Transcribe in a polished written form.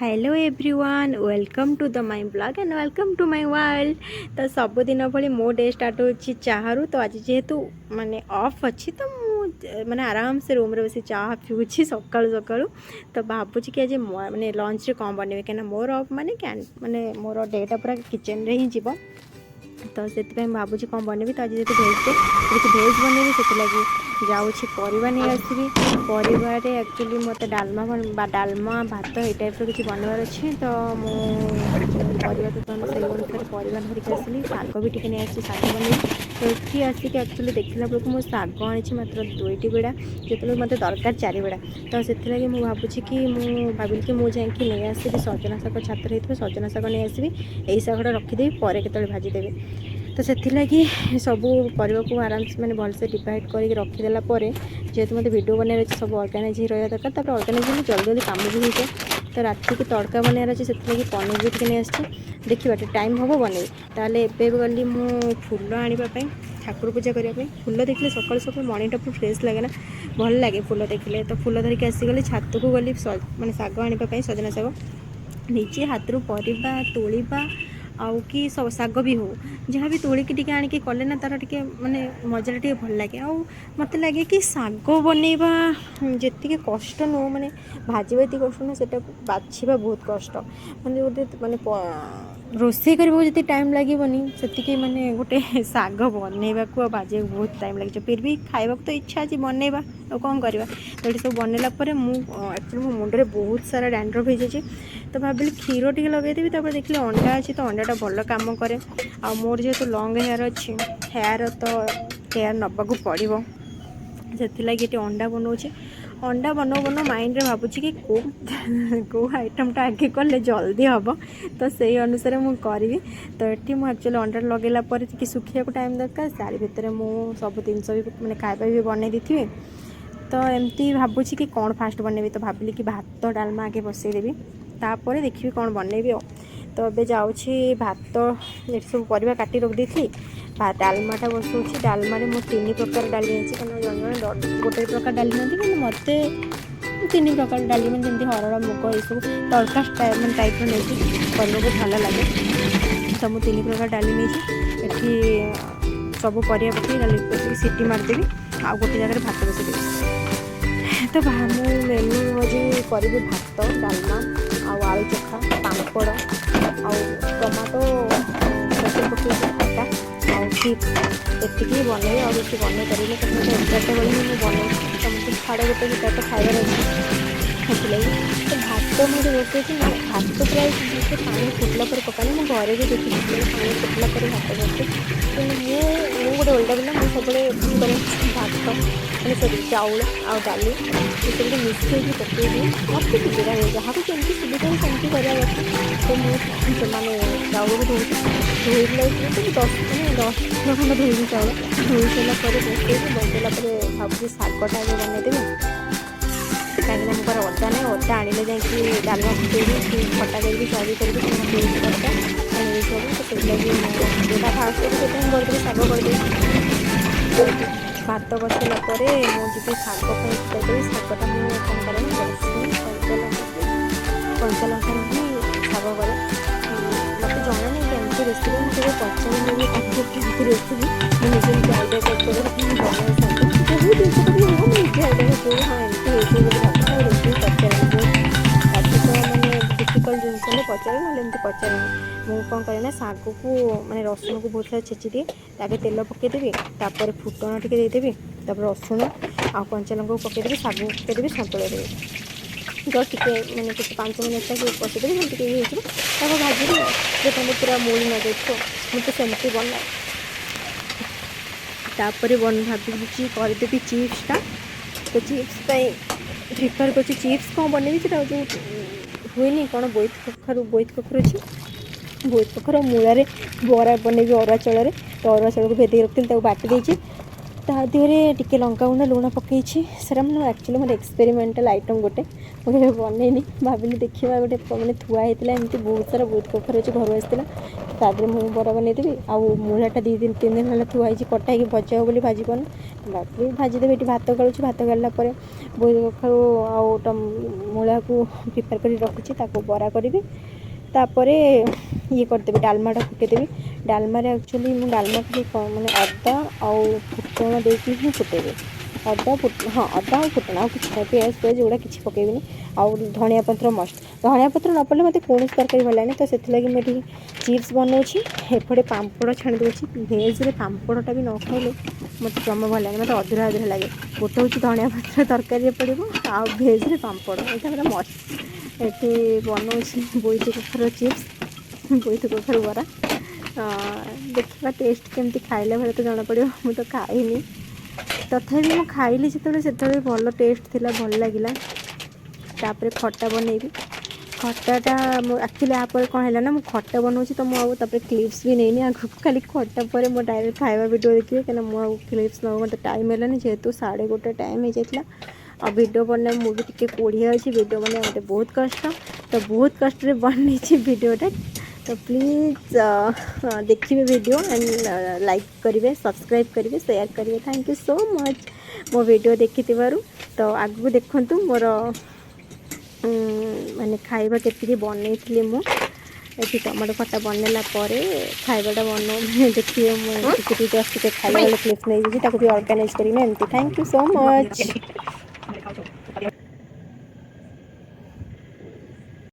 Hello everyone, welcome to the my vlog and welcome to my world. ତ ସବୁଦିନ ଭଳି ମୋ ଡେ ଷ୍ଟାର୍ଟ ହେଉଛି ଚାହାରୁ। ତ ଆଜି ଯେହେତୁ ମାନେ ଅଫ୍ ଅଛି, ତ ମୁଁ ମାନେ ଆରାମସେ ରୁମ୍ରେ ବସି ଚାହା ପିଉଛି ସକାଳୁ ସକାଳୁ। ତ ଭାବୁଛି କି ଆଜି ମାନେ ଲଞ୍ଚରେ କ'ଣ ବନେଇବି, କାହିଁକିନା ମୋର ଅଫ୍ ମାନେ ମାନେ ମୋର ଡେଟା ପୁରା କିଚେନ୍ରେ ହିଁ ଯିବ। ତ ସେଥିପାଇଁ ଭାବୁଛି କ'ଣ ବନେଇବି। ତ ଆଜି ଯେହେତୁ ଭେଜ୍ ଡେ, କିଛି ଭେଜ୍ ବନେଇବି। ସେଥିଲାଗି ଯାଉଛି ପରିବା ନେଇ ଆସିବି। ପରିବାରେ ଆକ୍ଚୁଆଲି ମୋତେ ଡାଲମା ବା ଡାଲମା, ଭାତ ଏଇ ଟାଇପ୍ର କିଛି ବନେଇବାର ଅଛି। ତ ମୁଁ ପରିବା ଦୋକାନ ସେଇ ଅନୁସାରେ ପରିବା ଧରିକି ଆସିଲି। ଶାଗ ବି ଟିକେ ନେଇ ଆସିଛି, ଶାଗ ବନେଇବି। ତ ଏଠି ଆସିକି ଆକ୍ଚୁଆଲି ଦେଖିଲା ବେଳକୁ ମୁଁ ଶାଗ ଆଣିଛି ମାତ୍ର ଦୁଇଟି ବିଡ଼ା, ଯେତେବେଳେ ମୋତେ ଦରକାର ଚାରି ବିଡ଼ା। ତ ସେଥିଲାଗି ମୁଁ ଭାବୁଛି କି ମୁଁ ଭାବିଲି କି ମୁଁ ଯାଇକି ନେଇ ଆସିବି ସଜନା ଶାଗ। ଛାତରେ ହେଇଥିବ ସଜନା ଶାଗ, ନେଇ ଆସିବି। ଏଇ ଶାଗଟା ରଖିଦେବି, ପରେ କେତେବେଳେ ଭାଜିଦେବି। ତ ସେଥିଲାଗି ସବୁ ପରିବାକୁ ଆରାମସେ ମାନେ ଭଲସେ ଡିଭାଇଡ଼ କରିକି ରଖିଦେଲା ପରେ, ଯେହେତୁ ମୋତେ ଭିଡ଼ିଓ ବନେଇବାର ଅଛି, ସବୁ ଅର୍ଗାନାଇଜ୍ ହେଇ ରହିବା ଦରକାର। ତାପରେ ଅର୍ଗାନାଇଜ୍ ହେଲେ ଜଲ୍ଦି ଜଲ୍ଦି କାମ ବି ହେଇଯାଏ। ତ ରାତିକି ତଡ଼କା ବନେଇବାର ଅଛି, ସେଥିଲାଗି ପନିର ବି ଟିକେ ନେଇ ଆସିଛି। ଦେଖିବା, ଟିକେ ଟାଇମ୍ ହେବ, ବନେଇବି। ତାହେଲେ ଏବେ ଗଲି ମୁଁ ଫୁଲ ଆଣିବା ପାଇଁ, ଠାକୁର ପୂଜା କରିବା ପାଇଁ। ଫୁଲ ଦେଖିଲେ ସକାଳୁ ସକାଳୁ ମର୍ଣ୍ଣିଂଟା ପୁରା ଫ୍ରେଶ୍ ଲାଗେ ନା? ଭଲ ଲାଗେ ଫୁଲ ଦେଖିଲେ। ତ ଫୁଲ ଧରିକି ଆସିଗଲି, ଛାତକୁ ଗଲି ମାନେ ଶାଗ ଆଣିବା ପାଇଁ, ସଜନା ଶାଗ। ନିଜେ ହାତରୁ ପରିବା ତୋଳିବା ଆଉ କି ଶାଗ ବି ହଉ, ଯାହା ବି ତୋଳିକି ଟିକେ ଆଣିକି କଲେ ନା, ତା'ର ଟିକେ ମାନେ ମଜାଟା ଟିକେ ଭଲ ଲାଗେ। ଆଉ ମୋତେ ଲାଗେ କି ଶାଗ ବନେଇବା ଯେତିକି କଷ୍ଟ ନୁହଁ, ମାନେ ଭାଜିବା ଯେତିକି କଷ୍ଟ ନୁହଁ, ସେଟାକୁ ବାଛିବା ବହୁତ କଷ୍ଟ। ମାନେ ଗୋଟେ ମାନେ ରୋଷେଇ କରିବାକୁ ଯେତିକି ଟାଇମ୍ ଲାଗିବନି, ସେତିକି ମାନେ ଗୋଟେ ଶାଗ ବନେଇବାକୁ ଆଉ ଭାଜିବାକୁ ବହୁତ ଟାଇମ୍ ଲାଗିଯିବ। ଫିର୍ ବି ଖାଇବାକୁ ତ ଇଚ୍ଛା ଅଛି, ବନେଇବା ଆଉ କ'ଣ କରିବା? ତ ଏଠି ସବୁ ବନେଇଲା ପରେ ମୁଁ ଆକ୍ଚୁଆଲି ମୋ ମୁଣ୍ଡରେ ବହୁତ ସାରା ଡ୍ୟାଣ୍ଡ୍ରଫ୍ ହେଇଯାଇଛି। ତ ଭାବିଲି କ୍ଷୀର ଟିକେ ଲଗେଇଦେବି। ତାପରେ ଦେଖିଲି ଅଣ୍ଡା ଅଛି, ତ ଅଣ୍ଡାଟା ଭଲ କାମ କରେ। ଆଉ ମୋର ଯେହେତୁ ଲଙ୍ଗ୍ ହେୟାର୍ ଅଛି, ହେୟାର୍ ତ କେୟାର୍ ନେବାକୁ ପଡ଼ିବ। ସେଥିଲାଗି ଏଠି ଅଣ୍ଡା ବନଉଛି। ଅଣ୍ଡା ବନଉ ବନଉ ମାଇଣ୍ଡରେ ଭାବୁଛି କି କେଉଁ କେଉଁ ଆଇଟମ୍ଟା ଆଗେ କଲେ ଜଲ୍ଦି ହେବ, ତ ସେଇ ଅନୁସାରେ ମୁଁ କରିବି। ତ ଏଠି ମୁଁ ଆକ୍ଚୁଆଲି ଅଣ୍ଡା ଲଗେଇଲା ପରେ ଟିକେ ଶୁଖିବାକୁ ଟାଇମ୍ ଦରକାର। ତାରି ଭିତରେ ମୁଁ ସବୁ ଜିନିଷ ବି ମାନେ ଖାଇବା ବି ବନେଇ ଦେଇଥିବି। ତ ଏମିତି ଭାବୁଛି କି କ'ଣ ଫାଷ୍ଟ ବନେଇବି। ତ ଭାବିଲି କି ଭାତ ଡାଲମା ଆଗେ ବସେଇଦେବି, ତାପରେ ଦେଖିବି କ'ଣ ବନେଇବି। ଆଉ ତ ଏବେ ଯାଉଛି ଭାତ, ଏଠି ସବୁ ପରିବା କାଟି ରଖିଦେଇଥିଲି, ଡାଲମାଟା ବସଉଛି। ଡାଲମାରେ ମୁଁ ତିନି ପ୍ରକାର ଡାଲି ଆଣିଛି, କାରଣ ଜଣେ ଜଣେ ଗୋଟେ ପ୍ରକାର ଡାଲି ନିଅନ୍ତି, କିନ୍ତୁ ମୋତେ ତିନି ପ୍ରକାର ଡାଲି, ମାନେ ଯେମିତି ହରଡ଼, ମୁଗ, ଏସବୁ ତଡ଼କା ମାନେ ଟାଇପ୍ର ନେଇକି କରିବାକୁ ଭଲ ଲାଗେ। ତ ମୁଁ ତିନି ପ୍ରକାର ଡାଲି ନେଇଛି। ଏଠି ସବୁ ପରିବା ପକେଇ ଡାଲି ପକେଇକି ସିଟି ମାରିଦେବି, ଆଉ ଗୋଟେ ଜାଗାରେ ଭାତ ବସେଇଦେବି। ତ ମୁଁ ମେନୁ ଆଜି କରିବି ଭାତ, ଡାଲମା ଆଉ ଆଳୁ ଚୋଖା, ପାମ୍ପଡ଼ ଆଉ ଟମାଟୋ ତେନ୍ତୁଳି ପକେଇକି ଖଟା ଆଉ ଚିପ୍ସ। ଏତିକି ବନେଇବି, ଆଉ କିଛି ବନେଇ ପାରିବିନି, କାରଣ ମୋତେ 11ଟା ବେଳେ ହିଁ ମୁଁ ବନେଇଛି। ତ ମୋତେ 1:30 ଭିତରେ ତ ଖାଇବାର ଅଛି, ସେଥିଲାଗି। ତ ଭାତ ମୁଁ ଏଠି ବସେଇଛି। ମୁଁ ଭାତ ପ୍ରାୟ ସମସ୍ତେ ପାଣି ଫୁଟିଲା ପରେ ପକାନ୍ତି। ମୁଁ ଘରେ ବି ଦେଖିଛି, ପାଣି ଫୁଟିଲା ପରେ ଭାତ ବସେ। କିନ୍ତୁ ମୁଁ ଗୋଟେ ଓଲଟା ପିଲା। ମୁଁ ସବୁବେଳେ କ'ଣ କରେ, ଭାତ ମାନେ ସରି, ଚାଉଳ ଆଉ ଡାଲି ଏସବୁକୁ ମିଶେଇକି ପକେଇଦିଏ। ମୋତେ ସୁବିଧା ହୁଏ। ଯାହାକୁ ଯେମିତି ସୁବିଧା ହୁଏ, ସେମିତି କରିବା କଥା। ତ ମୁଁ ସେମାନେ ଚାଉଳକୁ ଧୋଉଛି। ଧୋଇଲା ତ 10 ମାନେ 10 ଥର ଖଣ୍ଡ ଧୋଇବି। ଚାଉଳ ଧୋଇ ସାରିଲା ପରେ ବସେଇବି। ବସେଇଲା ପରେ ଭାବୁଛି ଶାଗଟା ଆଗେ ବନେଇଦେବି, କାହିଁକିନା ମୋ ପାଖରେ ଅଦା ନାହିଁ। ଅଦା ଆଣିଲେ ଯାଇକି ଡାଲମା ଫୁଟେଇବି କି ଖଟା କରିବି, ଚରି କରିବି, କାହିଁକିନା ପିଆଜ ଦରକାର ଏସବୁ। ତ ସେଥିଲାଗି ମୁଁ ଯେଉଁଟା ଫାଷ୍ଟ କରିବି, ସେଇଟା ହିଁ କରିଦେବି, ଶାଗ କରିଦେବି। ଭାତ ବସେଇଲା ପରେ ମୁଁ ଯିବି ଶାଗ ପାଇଁ କରିଦେବି। ଶାଗଟା ମୁଁ କ'ଣ କରେ ନା, ରସୁଣ, କଞ୍ଚା ଲଙ୍କା ହିଁ ଶାଗ କରେ। ମୋତେ ଜଣା ନାହିଁ କେମିତି ରେସିପି। ମୁଁ କେବେ ପଚାରିନି ବି କାହାକୁ କେମିତି ରେସିପି। ମୁଁ ନିଜେ ନିଜେ ଆଇଡ଼ିଆ କରି କରି ବନାଏ ଶାଗ। ଯେଉଁ ଜିନିଷଟା ବି ହଉ, ମୁଁ ନିଜେ ଆଇଡ଼ିଆ କରିବି, ହଁ ଏମିତି ହେଇଥିବ ବୋଲି ଭାବେ। ଆଉ ରେସିପି ପଚାରେନି। ବହୁତ ଅଧିକ ମାନେ ଡିଫିକଲ୍ଟ ଜିନିଷ ହେଲେ ପଚାରେ, ନହେଲେ ଏମିତି ପଚାରେନି। ମୁଁ କ'ଣ କରେ ନା, ଶାଗକୁ ମାନେ ରସୁଣକୁ ବହୁତ ସାରା ଛେଚି ଦିଏ। ଆଗେ ତେଲ ପକାଇଦେବି, ତାପରେ ଫୁଟଣ ଟିକେ ଦେଇଦେବି, ତାପରେ ରସୁଣ ଆଉ କଞ୍ଚା ଲଙ୍କାକୁ ପକାଇଦେବି, ଶାଗକୁ ପକାଇଦେବି, ସନ୍ତୁଳେଇ ଦେବି। ଜଷ୍ଟ ଟିକେ ମାନେ କେତେ 5 ମିନିଟ୍ ତାକୁ କଷିଦେବି, ସେମିତି ଟିକେ ଇଏ ହେଇଯିବ। ତାକୁ ଭାଜିବି ଆଉ ଯେପର୍ଯ୍ୟନ୍ତ ପୁରା ମଉଳି ନ ଯାଇଥିବ। ମୁଁ ତ ସେମିତି ବନାଏ। ତାପରେ ଭାବିଛି କରିଦେବି ଚିପ୍ସଟା। ତ ଚିପ୍ସ ପାଇଁ ପ୍ରିପେୟାର କରୁଛି। ଚିପ୍ସ କ'ଣ ବନେଇବି? ସେଟା ଯେଉଁ ହୁଏନି କ'ଣ, ବୋଇତ କଖାରୁ, ବୋଇତ କଖାରୁ ଅଛି, ବୋଇତ କଖାରୁ ମୂଳାରେ ବରା ବନେଇବି ଅରୁଆ ଚାଉଳରେ। ତ ଅରୁଆ ଚାଉଳକୁ ଭେଦେଇକି ରଖିଥିଲି, ତାକୁ ବାଟି ଦେଇଛି। ତା ଦେହରେ ଟିକେ ଲଙ୍କାଗୁଣ୍ଡ, ଲୁଣ ପକାଇଛି। ସେଟା ମୁଁ ଆକ୍ଚୁଆଲି ମୋର ଏକ୍ସପେରିମେଣ୍ଟାଲ୍ ଆଇଟମ୍ ଗୋଟେ। ମୁଁ କେବେ ବନେଇନି। ଭାବିଲି ଦେଖିବା, ଗୋଟେ ମାନେ ଥୁଆ ହେଇଥିଲା ଏମିତି ବହୁତ ସାରା ବୋଇତ କଖାରୁ ଅଛି, ଘରୁ ଆସିଥିଲା। ତା ଦେହରେ ମୁଁ ବରା ବନେଇଦେବି। ଆଉ ମୂଳାଟା 2 ଦିନ 3 ଦିନ ହେଲା ଥୁଆ ହେଇଛି, କଟା ହେଇକି ଭଜା ହେବ ବୋଲି ଭାଜି ପାରୁନି। ଭାବିଲି ଭାଜିଦେବି। ଏଠି ଭାତ ଗାଳୁଛି। ଭାତ ଗାଳିଲା ପରେ ବୋଇତ କଖାରୁ ଆଉ ମୂଳାକୁ ପ୍ରିପେୟାର କରି ରଖୁଛି, ତାକୁ ବରା କରିବି। ତାପରେ ଇଏ କରିଦେବି, ଡାଲମାଟା ଫୁଟେଇଦେବି। ଡାଲମାରେ ଆକ୍ଚୁଆଲି ମୁଁ ଡାଲମା ଖାଲି ମାନେ ଅଦା ଆଉ ଫୁଟଣ ଦେଇକି ହିଁ ଫୁଟେଇବି। ଅଦା, ହଁ, ଅଦା ଆଉ ଫୁଟଣ, ଆଉ କିଛି ନାହିଁ। ପିଆଜ ଫିଆଜ ଏଗୁଡ଼ା କିଛି ପକାଇବିନି। ଆଉ ଧଣିଆ ପତ୍ର ମଷ୍ଟ। ଧଣିଆ ପତ୍ର ନ ପଡ଼ିଲେ ମୋତେ କୌଣସି ତରକାରୀ ଭଲ ଲାଗେନି। ତ ସେଥିଲାଗି ମୁଁ ଏଠି ଚିପ୍ସ ବନାଉଛି, ଏପଟେ ପାମ୍ପଡ଼ ଛାଣି ଦେଉଛି। ଭେଜ୍ରେ ପାମ୍ପଡ଼ଟା ବି ନ ଖାଇଲେ ମୋତେ ଜମା ଭଲ ଲାଗେନି, ମୋତେ ଅଧୁରା ଅଧୁରା ଲାଗେ। ଗୋଟେ ହେଉଛି ଧଣିଆ ପତ୍ର ତରକାରୀରେ ପଡ଼ିବ ଆଉ ଭେଜ୍ରେ ପାମ୍ପଡ଼, ଏଇଟା ପୁରା ମଷ୍ଟ। ଏଠି ବନଉଛି ବୋଇତି କଖାରୁ ଚିପ୍ସ, ବୋଇତି କଖାରୁ ବରା। ଦେଖିବା ଟେଷ୍ଟ କେମିତି, ଖାଇଲା ବେଳେ ତ ଜଣାପଡ଼ିବ। ମୁଁ ତ ଖାଇନି, ତଥାପି ମୁଁ ଖାଇଲି ଯେତେବେଳେ, ସେତେବେଳେ ଭଲ ଟେଷ୍ଟ ଥିଲା, ଭଲ ଲାଗିଲା। ତାପରେ ଖଟା ବନେଇବି। ଖଟାଟା ମୁଁ ଆକ୍ଚୁଆଲି ଆ ପରେ କ'ଣ ହେଲା ନା, ମୁଁ ଖଟା ବନଉଛି ତ ମୁଁ ଆଉ ତାପରେ କ୍ଲିପ୍ସ ବି ନେଇନି ଆଗକୁ। ଖାଲି ଖଟା ପରେ ମୁଁ ଡାଇରେକ୍ଟ ଖାଇବା ଭିଡ଼ିଓ ଦେଖିବି, କାହିଁକିନା ମୁଁ ଆଉ କ୍ଲିପ୍ସ ନେବାକୁ ମୋତେ ଟାଇମ୍ ହେଲାନି, ଯେହେତୁ 1:30 ଟାଇମ୍ ହେଇଯାଇଥିଲା। ଆଉ ଭିଡ଼ିଓ ବନେଇବା, ମୁଁ ବି ଟିକେ କୋଢ଼ିଆ ଅଛି, ଭିଡ଼ିଓ ବନେଇବା ମୋତେ ବହୁତ କଷ୍ଟ। ତ ବହୁତ କଷ୍ଟରେ ବନେଇଛି ଭିଡ଼ିଓଟା। ତ ପ୍ଲିଜ୍ ଦେଖିବେ ଭିଡ଼ିଓ ଆଣ୍ଡ ଲାଇକ୍ କରିବେ, ସବସ୍କ୍ରାଇବ୍ କରିବେ, ସେୟାର କରିବେ। Thank you so much ମୋ ଭିଡ଼ିଓ ଦେଖିଥିବାରୁ। ତ ଆଗକୁ ଦେଖନ୍ତୁ ମୋର ମାନେ ଖାଇବା କେତିକି ବନେଇଥିଲି ମୁଁ। ଏଠି ଟମାଟୋ ଖଟା ବନେଇଲା ପରେ ଖାଇବାଟା ବନଉ ଦେଖିବେ। ମୁଁ ଟିକେ ଟିକେ ଜଷ୍ଟ ଟିକେ ଖାଇଲା ବେଳେ କ୍ଲିପ୍ ନେଇଯାଇଛି, ତାକୁ ବି ଅର୍ଗାନାଇଜ୍ କରିବି ଏମିତି। Thank you so much.